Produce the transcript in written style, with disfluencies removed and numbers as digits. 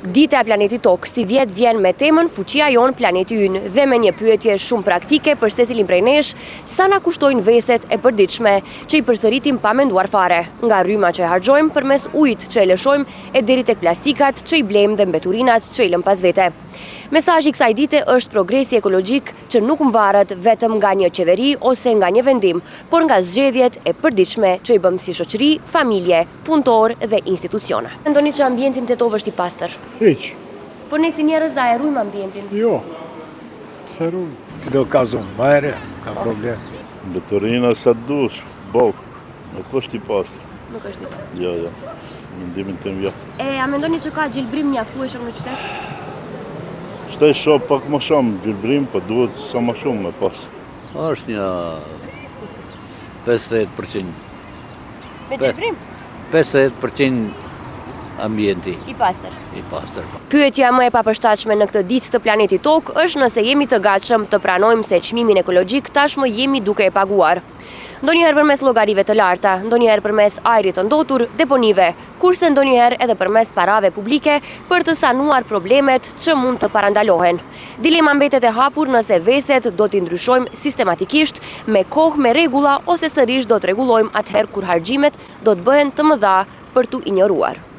Dita e planetit Tokë, sivjet vjen me temën Fuqia jonë, planeti ynë dhe me një pyetje shumë praktike për secilin prej nesh, sa na kushtojnë veset e përditshme, që i përsëritim pa menduar fare, nga rryma që e harxhojmë përmes ujit që e lëshojmë e deri tek plastikat që i blejmë dhe mbeturinat që i lëmë pas vete. Mesazhi i kësaj dite është progresi ekologjik që nuk mvaret vetëm nga një qeveri ose nga një vendim, por nga zgjedhjet e përditshme që i bëjmë si shoqëri, familje, punëtorë dhe institucione. Mendoni që ambienti në Tetovë është i pastër? Hiç. Po ne si njerëz a e ruajmë ambientin? Jo. S'e ruajmë. Si do ka zonë, bajre, ka problem. Mbeturina sa të dush, boll. Nuk është i pastër. Nuk është i pastër. Jo, jo. Mendimin tim jo. E a mendoni që ka gjelbrim mjaftueshëm në qytet? Shtaj shoh pak më shumë gjelbrim, po duhet sa më shumë me pas. Është një 50%. Me gjelbrim? 50% ambienti. I pastër. I pastër. Po. Pyetja më e papërshtatshme në këtë ditë të planetit Tokë është nëse jemi të gatshëm të pranojmë se çmimin ekologjik tashmë jemi duke e paguar. Ndonjëherë përmes llogarive të larta, ndonjëherë përmes ajrit të ndotur, deponive, kurse ndonjëherë edhe përmes parave publike për të sanuar problemet që mund të parandalohen. Dilema mbetet e hapur nëse veset do t'i ndryshojmë sistematikisht, me kohë, me rregulla ose sërish do të rregullojmë atëherë kur harxhimet do të bëhen të mëdha për t'u injoruar.